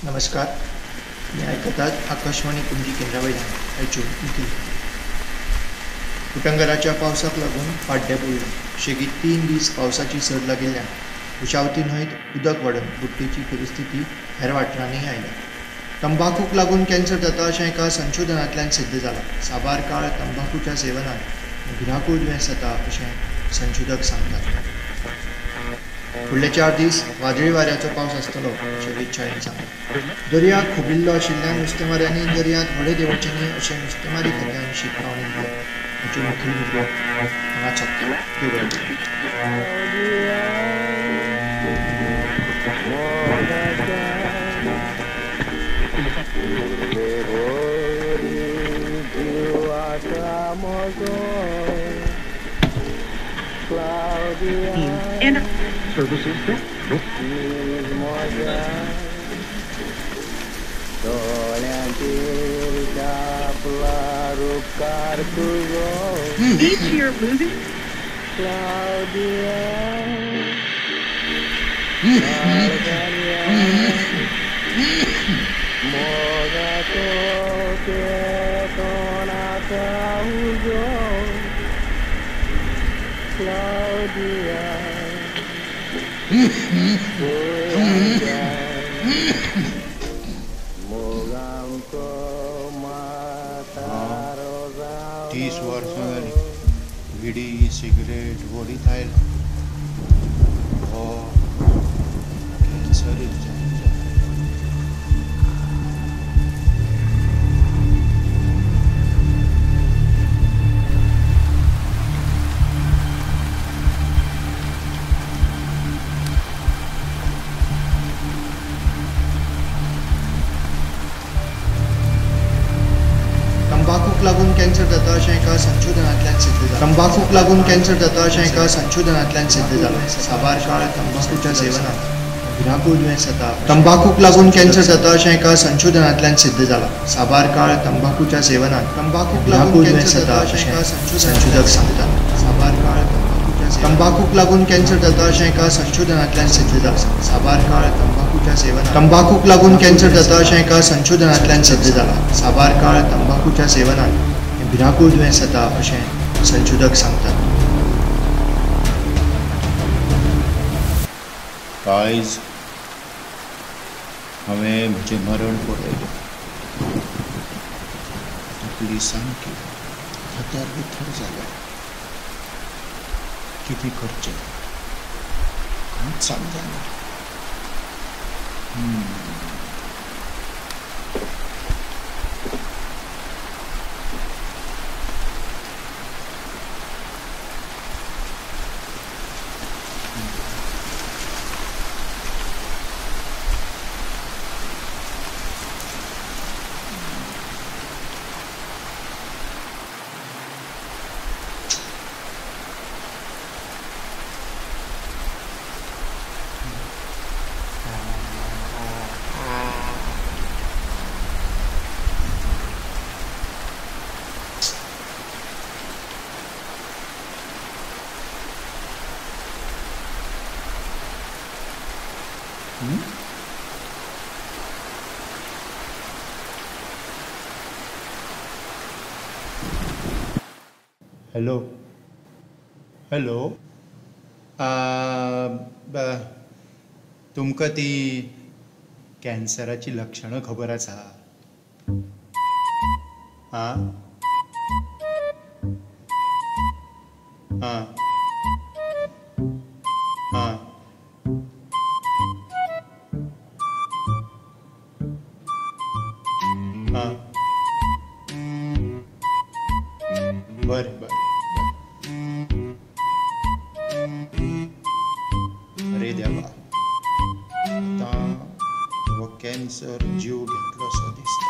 नमस्कार, तुम्ही आयकतात आकाशवाणी पणजी केंद्रा वयल्यान आयच्यो मुखेल खबरी. उटंगराच्या पावसाक लागून पाड्डें बुडलें. शेगीत 3 दीस पावसाची सर लागिल्ल्यान कुशावती न्हंयत उदक वाडून बुडटेची परिस्थिती हेर वाठारांनीय आयल्या. तंबाखूक लागून कॅन्सर जाता अशें एका संशोधनांतल्यान सिद्ध जालां. साबार काळ तंबाखूच्या सेवनान भिरांकूळ दुयेंस जाता अशें संशोधक सांगतात. फुडले 4 दीस वादळी वाऱ्याचो पावस आसतलो अशें वेधशाळेन सांगलें. दर्या खुबिल्लो आशिल्ल्यान नुस्तेमाऱ्यांनी दर्यांत व्हडें देंवोवचें न्हय अशें नुस्तेमारी खात्यान शिटकावणी दिल्या. हाच्यो मुखेल खबरो हांगाच सोंपता. देव बरें करूं. And services that each year losing Claudia Claudia, 30 वर्सां जालीं विडी सिगरेट वडीत आयला. हो कॅन्सर जावन तंबाखूक लागून कॅन्सर जाता अशें एका संशोधनांतल्यान सिद्ध जालां. तंबाखूक लागून कॅन्सर जाता अशें एका संशोधनांतल्यान सिद्ध जालां. साबार काळ तंबाखूच्या सेवनान भिरांकूळ दुयेंस जाता. तंबाखूक लागून कॅन्सर जाता अशें एका संशोधनांतल्यान सिद्ध जालां. साबार काळ तंबाखूच्या सेवनान भिरांकूळ दुयेंस जाता अशें संशोधक सांगतात. साबार काळ तंबाखूक लागून कॅन्सर जाता अशें एका संशोधनांतल्यान सिद्ध जालां. साबार काळ तंबाखूच्या सेवनान तंबाखूक लागून कॅन्सर जाता अशें एका संशोधनांतल्यान सिद्ध जालां. साबार काळ तंबाखूच्या सेवनान भिरांकूळ दुयेंस जाता अशें संशोधक सांगतात. आयज हांवें म्हजें मरण पळयलें. तकली सामकी थतर विथर जाल्या. कितें करचें कांयच समजना. हॅलो हॅलो, तुमकां ती कॅन्सराची लक्षणां खबर आसा? आं आं आं आं, बरें बरें. अरे देवा, आतां हो कॅन्सर जीव घेतलो सो दिसता.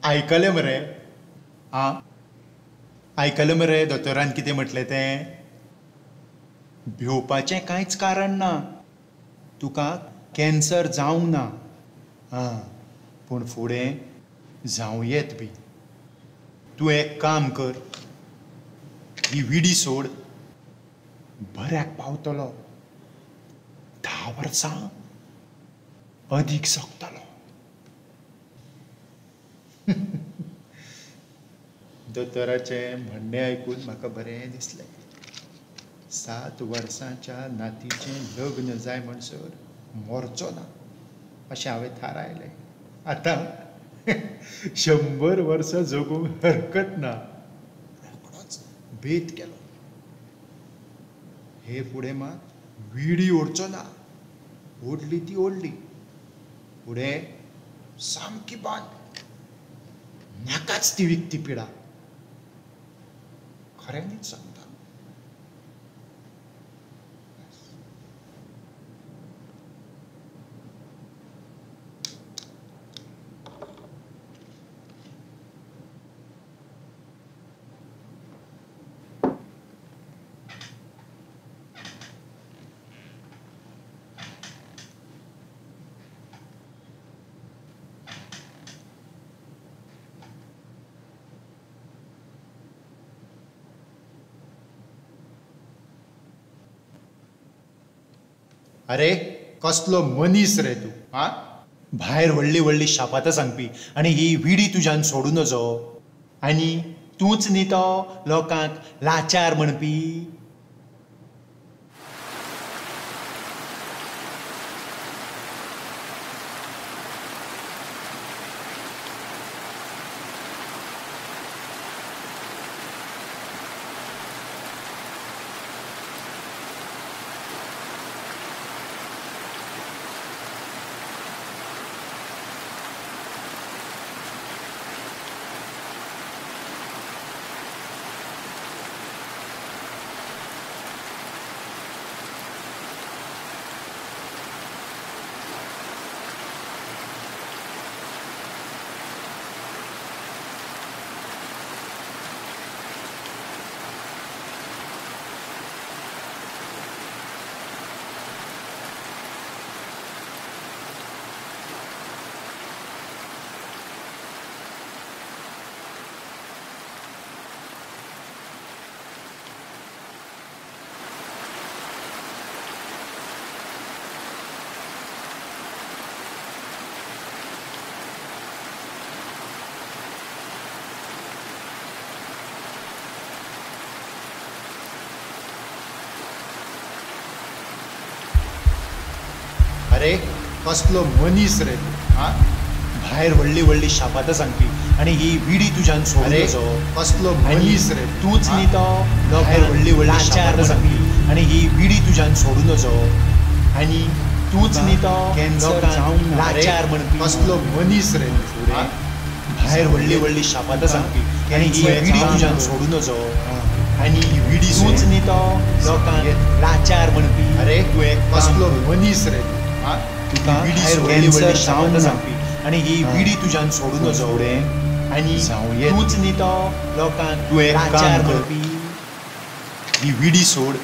आयकलें मरे? आं, आयकलें मरे दोतोरान कितें म्हटलें तें? भिवपाचें कांयच कारण ना. तुका कॅन्सर जावंक ना. आं, पूण फुडें जावं येत बी. तूं एक काम कर, ही विडी सोड, बऱ्याक पावतलो. 10 वर्सां अदीक जगतलो. दोतोराचें म्हणणें आयकून म्हाका बरें दिसलें. 7 वर्सांच्या नातीचें लग्न जाय म्हणसर मरचो ना अशें हांवें थारायलें. आतां 100 वर्सां जगूंक हरकत ना. रोखडोच बेत केलो. हे फुडें मात विडी ओडचो ना. ओडली ती ओडली, फुडें सामकी बांद. नाकाच ती विकती पिडा. खऱ्यांनीच सांगता. अरे कसलो मनीस रे तूं. हा, भायर व्हडली व्हडली शापातां सांगपी आनी ही विडी तुज्यान सोडूं नजो. आनी तूंच न्ही तो लोकांक लाचार म्हणपी. अरे कसलो मनीस रे तूं. हा, भायर व्हडली व्हडली शापातां सांगपी आनी ही विडी तुज्यान सोडूं नजो. कसलो मनीस रे तूंच न्ही तो भायर व्हडली व्हडली शापातां सांगपी आनी ही विडी तुज्यान सोडूं नजो. आनी तूंच न्ही तो लोकांक लाचार म्हणपी. कसलो मनीस रे तूं. भायर व्हडली व्हडली शापातां सांगपी आनी ही विडी तुज्यान सोडूं नजो. आनी ही विडी तूंच न्ही तो लोकांक लाचार म्हणपी. अरे तूं एक कसलो मनीस रे तूं. तुका व्हडली व्हडली शापातां सांगपी आनी ही विडी तुज्यान सोडूं नजो. आनी तूंच न्ही तो लोकांक लाचार म्हणपी. ही विडी सोड.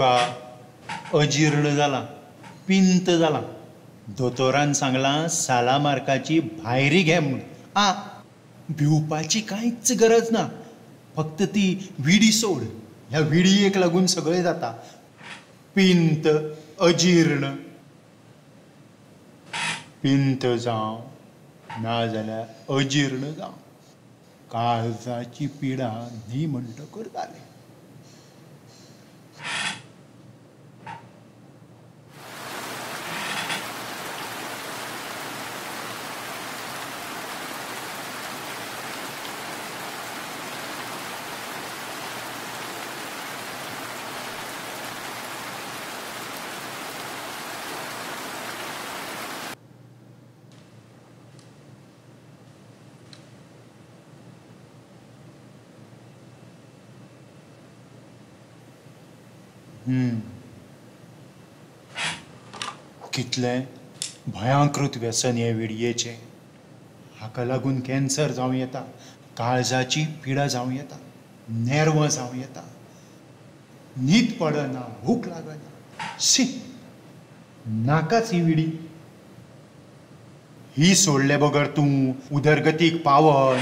तुका अजीर्ण जालां, पिंत जालां. दोतोरान सांगलां सालामार्काची भायरी घे म्हूण. आ, भिवपाची कांयच गरज ना, फक्त ती विडी सोड. ह्या विडयेक लागून सगळें जाता. पिंत, अजीर्ण, पिंत जावं नाजाल्यार अजीर्ण जावं, काळजाची पिडा न्ही म्हणटकर जालें. कितलें भयांकृत व्यसन हें विडयेचें. हाका लागून कॅन्सर जावं येता, काळजाची पिडा जावं येता, नेर्वां जावं येता, न्हीद पडना, भूक लागना. शी, नाकाच ही विडी. ही सोडले बगर तूं उदरगतीक पावन.